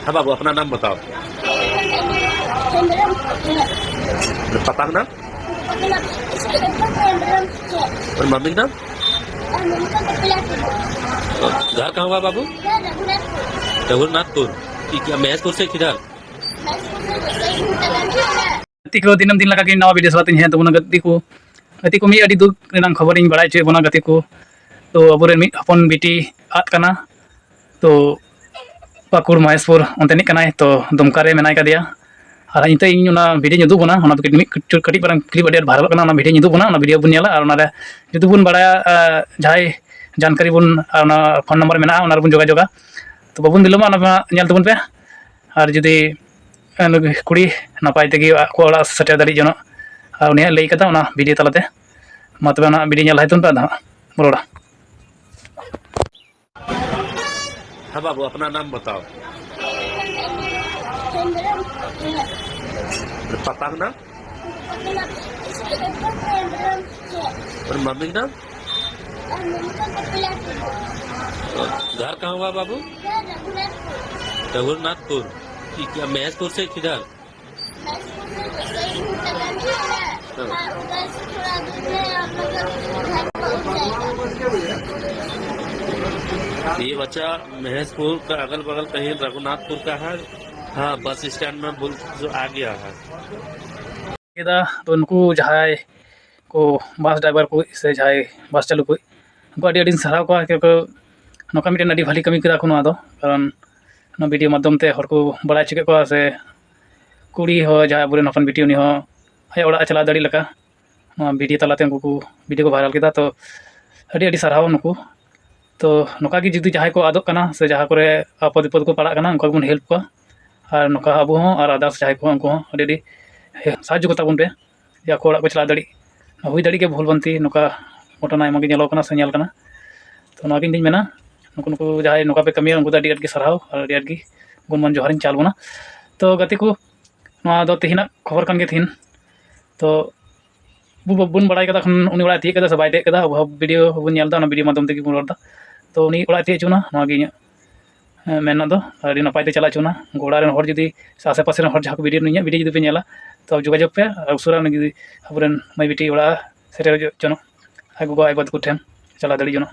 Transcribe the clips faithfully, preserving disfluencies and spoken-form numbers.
हाँ बाबू, अपना नाम बताओ। पापा का नाम? और मम्मी का नाम? घर कहाँ हुआ बाबू? रघुनाथपुर। ठीक है, महेशपुर से किधर? ᱜᱟᱛᱮ ᱠᱚ, ᱫᱤᱱᱟᱹᱢ ᱫᱤᱱ ᱞᱮᱠᱟ ᱜᱮ ᱱᱟᱣᱟ video ᱥᱟᱞᱟᱜ ᱛᱤᱧ ᱦᱮᱡ ᱮᱱ ᱛᱟᱵᱚᱱᱟ ᱜᱟᱛᱮ ᱠᱚ᱾ ᱜᱟᱛᱮ ᱠᱚ, ᱢᱤᱫ ᱟᱹᱰᱤ ᱫᱩᱠ ᱨᱮᱱᱟᱜ ᱠᱷᱚᱵᱚᱨᱤᱧ ᱵᱟᱲᱟᱭ ᱦᱚᱪᱚᱭᱮᱫ ᱵᱚᱱᱟ ᱜᱟᱛᱮ ᱠᱚ᱾ ᱛᱚ ᱟᱵᱚᱨᱮᱱ ᱢᱤᱫ ᱦᱚᱯᱚᱱ ᱵᱤᱴᱤ ᱟᱫ ᱠᱟᱱᱟ᱾ ᱛᱚ ᱯᱟᱹᱠᱩᱲ ᱢᱚᱦᱮᱥᱯᱩᱨ ᱚᱱᱛᱮᱱᱤᱡ ᱠᱟᱱᱟᱭ, ᱛᱚ ᱫᱩᱢᱠᱟ ᱨᱮ ᱢᱮᱱᱟᱭ ᱠᱟᱫᱮᱭᱟ᱾ ᱟᱨ ᱱᱤᱛᱚᱜ ᱤᱧ ᱚᱱᱟ videoᱧ ᱩᱫᱩᱜ ᱵᱚᱱᱟ, ᱚᱱᱟ ᱠᱟᱹᱴᱤᱡ, ᱢᱤᱫ ᱠᱟᱹᱴᱤᱡ ᱯᱟᱨᱟᱝ clip ᱟᱹᱰᱤ ᱟᱸᱴ viral ᱠᱟᱱᱟ, ᱚᱱᱟ videoᱧ ᱩᱫᱩᱜ ᱵᱚᱱᱟ, ᱚᱱᱟ video ᱵᱚᱱ ᱧᱮᱞᱟ᱾ ᱟᱨ ᱚᱱᱟᱨᱮ ᱡᱩᱫᱤ ᱵᱚᱱ ᱵᱟᱲᱟᱭᱟ, ᱟᱸ, ᱡᱟᱦᱟᱸᱭ ᱡᱟᱱᱠᱟᱨᱤ ᱵᱚᱱ, ᱟᱨ ᱚᱱᱟ phone number ᱢᱮᱱᱟᱜᱼᱟ, ᱚᱱᱟ ᱨᱮᱵᱚᱱ ᱡᱳᱜᱟᱡᱳᱜᱟ᱾ ᱛᱚ ᱵᱟᱵᱚᱱ ᱵᱤᱞᱚᱢᱟ, ᱚᱱᱟ ᱢᱟ ᱧᱮᱞ ᱛᱟᱵᱚᱱ ᱯᱮ᱾ ᱟᱨ ᱡᱩᱫᱤ, ᱟᱸ, ᱱᱩᱭ ᱠᱩᱲᱤ ᱱᱟᱯᱟᱭ ᱛᱮᱜᱮ ᱟᱠᱚ ᱚᱲᱟᱜ ᱥᱮᱴᱮᱨ ᱫᱟᱲᱮᱭᱟᱜ ᱡᱚᱱᱚᱜ, ᱟᱨ ᱩᱱᱤᱭᱟᱜ ᱞᱟᱹᱭ ᱠᱟᱫᱟ ᱚᱱᱟ video ᱛᱟᱞᱟᱛᱮ᱾ ᱢᱟ ᱛᱚᱵᱮ ᱚᱱᱟ video ᱧᱮᱞ ᱞᱟᱦᱟᱭ ᱛᱟᱵᱚᱱ ᱯᱮ, ᱟᱫᱚ ᱦᱟᱸᱜ ᱵᱚᱱ ᱨᱚᱲᱟ᱾ हाँ बाबू, अपना नाम बताओ। पापा का नाम? और मम्मी का नाम? घर कहाँ हुआ बाबू? रघुनाथपुर। ठीक है, महेशपुर से किधर? हाँ। ये बच्चा महेशपुर का अगल बगल कहीं रघुनाथपुर का है। हाँ, बस स्टैंड में बोल जो आ गया है। ᱠᱮᱫᱟ᱾ ᱛᱚ ᱱᱩᱠᱩ ᱡᱟᱦᱟᱸᱭ ᱠᱚ bus driver ᱠᱚ ᱥᱮ ᱡᱟᱦᱟᱸᱭ bus ᱪᱟᱹᱞᱩ ᱠᱚ, ᱩᱱᱠᱩ ᱟᱹᱰᱤ ᱟᱹᱰᱤᱧ ᱥᱟᱨᱦᱟᱣ ᱠᱚᱣᱟ, ᱠᱤᱭᱩᱸᱠᱤ ᱱᱚᱝᱠᱟ ᱢᱤᱫᱴᱮᱱ ᱟᱹᱰᱤ ᱵᱷᱟᱞᱮ ᱠᱟᱹᱢᱤ ᱠᱮᱫᱟ ᱠᱚ ᱱᱚᱣᱟ ᱫᱚ᱾ ᱠᱟᱨᱚᱱ ᱱᱚᱣᱟ video ᱢᱟᱫᱽᱫᱷᱚᱢ ᱛᱮ ᱦᱚᱲ ᱠᱚ ᱵᱟᱲᱟᱭ ᱦᱚᱪᱚ ᱠᱮᱫ ᱠᱚᱣᱟ, ᱥᱮ ᱠᱩᱲᱤ ᱦᱚᱸ ᱡᱟᱦᱟᱸᱭ ᱟᱵᱚᱨᱮᱱ ᱦᱚᱯᱚᱱ ᱵᱤᱴᱤ, ᱩᱱᱤ ᱦᱚᱸ ᱟᱭᱟᱜ ᱚᱲᱟᱜ ᱮ ᱪᱟᱞᱟᱣ ᱫᱟᱲᱮ ᱞᱮᱠᱟ ᱱᱚᱣᱟ video ᱛᱟᱞᱟᱛᱮ ᱩᱱᱠᱩ ᱠᱚ video ᱠᱚ viral ᱠᱮᱫᱟ᱾ ᱛᱚ ᱟᱹᱰᱤ ᱟᱹᱰᱤ ᱥᱟᱨᱦᱟᱣ ᱱᱩᱠᱩ᱾ ᱛᱚ ᱱᱚᱝᱠᱟ ᱜᱮ ᱡᱩᱫᱤ ᱡᱟᱦᱟᱸᱭ ᱠᱚ ᱟᱫᱚᱜ ᱠᱟᱱᱟ ᱥᱮ ᱡᱟᱦᱟᱸ ᱠᱚᱨᱮ ᱟᱯᱚᱫ ᱵᱤᱯᱚᱫ ᱠᱚ ᱯᱟᱲᱟᱜ ᱠᱟᱱᱟ, ᱚᱱᱠᱟ ᱜᱮᱵᱚᱱ help ᱠᱚᱣᱟ᱾ ᱟᱨ ᱱᱚᱝᱠᱟ ᱟᱵᱚ ᱦᱚᱸ ᱟᱨ others ᱡᱟᱦᱟᱸᱭ ᱠᱚ, ᱩᱱᱠᱩ ᱦᱚᱸ ᱟᱹᱰᱤ ᱟᱹᱰᱤ ᱥᱟᱦᱟᱡᱽᱡᱚ ᱠᱚ ᱛᱟᱵᱚᱱ ᱯᱮ, ᱡᱮ ᱟᱠᱚ ᱚᱲᱟᱜ ᱠᱚ ᱪᱟᱞᱟᱣ ᱫᱟᱲᱮᱜ᱾ ᱦᱩᱭ ᱫᱟᱲᱮᱜ ᱜᱮᱭᱟ ᱵᱷᱩᱞ ᱵᱷᱟᱱᱛᱤ, ᱱᱚᱝᱠᱟ ᱜᱷᱚᱴᱚᱱᱟ ᱟᱭᱢᱟ ᱜᱮ ᱧᱮᱞᱚᱜ ᱠᱟᱱᱟ ᱥᱮ ᱧᱮᱞ ᱠᱟᱱᱟ᱾ ᱛᱚ ᱱᱚᱣᱟ ᱜᱮ ᱤᱧ ᱫᱩᱧ ᱢᱮᱱᱟ, ᱱᱩᱠᱩ ᱱᱩᱠᱩ ᱡᱟᱦᱟᱸᱭ ᱱᱚᱝᱠᱟ ᱯᱮ ᱠᱟᱹᱢᱤᱭᱟ, ᱩᱱᱠᱩ ᱫᱚ ᱟᱹᱰᱤ ᱟᱸᱴ ᱜᱮ ᱥᱟᱨᱦᱟᱣ ᱟᱨ ᱟᱹᱰᱤ ᱟᱸᱴ ᱜᱮ ᱜᱩᱱᱢᱟᱱ ᱡᱚᱦᱟᱨᱤᱧ ᱪᱟᱞ ᱟᱵᱚᱱᱟ᱾ ᱛᱚ ᱜᱟᱛᱮ ᱠᱚ, ᱱᱚᱣᱟ ᱫᱚ ᱛᱮᱦᱮᱧᱟᱜ ᱠᱷᱚᱵᱚᱨ ᱠᱟᱱ ᱜᱮᱭᱟ ᱛᱮᱦᱮᱧ᱾ ᱛᱚ ᱟᱵᱚ ᱵᱟᱵᱚᱱ ᱵᱟᱲᱟᱭ ᱠᱟᱫᱟ ᱠᱷᱟᱱ ᱩᱱᱤ ᱚᱲᱟᱜ ᱮ ᱛᱤᱭᱳᱜ ᱠᱟᱫᱟ ᱥᱮ ᱵᱟᱭ ᱛᱤᱭᱳᱜ ᱠᱟᱫᱟ, ᱟᱵᱚ video ᱵᱚᱱ ᱧᱮᱞ ᱮᱫᱟ, ᱚᱱᱟ video ᱢᱟᱫᱽᱫᱷᱚᱢ ᱛᱮᱜᱮ ᱵᱚᱱ ᱨᱚᱲ ᱮᱫᱟ᱾ ᱛᱚ ᱩᱱᱤ ᱚᱲᱟᱜ ᱮ ᱛᱤᱭᱳᱜ ᱦᱚᱪᱚ ᱵᱚᱱᱟ, ᱱᱚᱣᱟ ᱜᱮ ᱤᱧᱟᱹᱜ ᱢᱮᱱᱟᱜ ᱫᱚ ᱟᱹᱰᱤ ᱱᱟᱯᱟᱭ ᱛᱮ ᱪᱟᱞᱟᱜ ᱦᱚᱪᱚ ᱚᱱᱟ᱾ ᱩᱱᱠᱩ ᱚᱲᱟᱜ ᱨᱮᱱ ᱦᱚᱲ ᱡᱩᱫᱤ ᱥᱮ ᱟᱥᱮ ᱯᱟᱥᱮ ᱨᱮᱱ ᱦᱚᱲ ᱡᱟᱦᱟᱸ ᱠᱚ ᱵᱷᱤᱰᱤᱭᱳ, ᱤᱧᱟᱹᱜ ᱵᱷᱤᱰᱤᱭᱳ ᱡᱩᱫᱤ ᱯᱮ ᱧᱮᱞᱟ, ᱛᱚ ᱡᱳᱜᱟᱡᱳᱜᱽ ᱯᱮ, ᱟᱨ ᱩᱥᱟᱹᱨᱟ ᱩᱱᱤ ᱡᱩᱫᱤ ᱟᱵᱚᱨᱮᱱ ᱢᱟᱹᱭ ᱵᱤᱴᱤ ᱚᱲᱟᱜ ᱥᱮᱴᱮᱨ ᱦᱚᱪᱚᱱᱚᱜ, ᱟᱡ ᱜᱚᱜᱚ ᱟᱡ ᱵᱟᱵᱟ ᱛᱟᱠᱚ ᱴᱷᱮᱱ ᱪᱟᱞᱟᱣ ᱫᱟᱲᱮ ᱡᱚᱱᱚᱜ᱾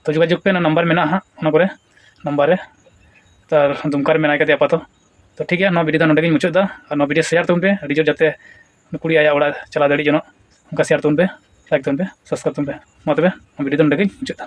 ᱛᱚ ᱡᱳᱜᱟᱡᱳᱜᱽ ᱯᱮ, ᱚᱱᱟ ᱱᱟᱢᱵᱟᱨ ᱢᱮᱱᱟᱜᱼᱟ ᱦᱟᱸᱜ ᱚᱱᱟ ᱠᱚᱨᱮ, ᱱᱟᱢᱵᱟᱨ ᱨᱮ᱾ ᱛᱚ ᱟᱨ ᱫᱩᱢᱠᱟ ᱨᱮ ᱢᱮᱱᱟᱭ ᱠᱟᱫᱮᱭᱟ ᱟᱯᱟᱛᱚ᱾ ᱛᱚ ᱴᱷᱤᱠ ᱜᱮᱭᱟ, ᱱᱚᱣᱟ ᱵᱷᱤᱰᱤᱭᱳ ᱫᱚ ᱱᱚᱰᱮ ᱜᱤᱧ ᱢᱩᱪᱟᱹᱫ ᱮᱫᱟ᱾ ᱟᱨ ᱱᱚᱣᱟ ᱵᱷᱤᱰᱤᱭᱳ ᱥᱮᱭᱟᱨ ᱛᱟᱵᱚᱱ ᱯᱮ, ᱟᱹᱰᱤ ᱡᱳᱨ, ᱡᱟᱛᱮ ᱩᱱᱤ ᱠᱩᱲᱤ ᱟᱭᱟᱜ ᱚᱲᱟᱜ ᱪᱟᱞᱟᱣ ᱫᱟᱲᱮ ᱡᱚᱱᱚᱜ᱾ ᱚᱱᱠᱟ ᱥᱮᱭᱟᱨ ᱛᱟᱵᱚᱱ ᱯᱮ, ᱞᱟᱭᱤᱠ ᱛᱟᱵᱚᱱ ᱯᱮ, ᱥᱟᱵᱥᱠᱨᱟᱭᱤᱵ ᱛᱟᱵᱚᱱ ᱯᱮ᱾ ᱢᱟ ᱛᱚᱵᱮ, ᱱᱚᱣᱟ ᱵᱷᱤᱰᱤᱭᱳ ᱫᱚ ᱱᱚᱰᱮ ᱜᱤᱧ ᱢᱩᱪᱟᱹᱫ ᱮᱫᱟ᱾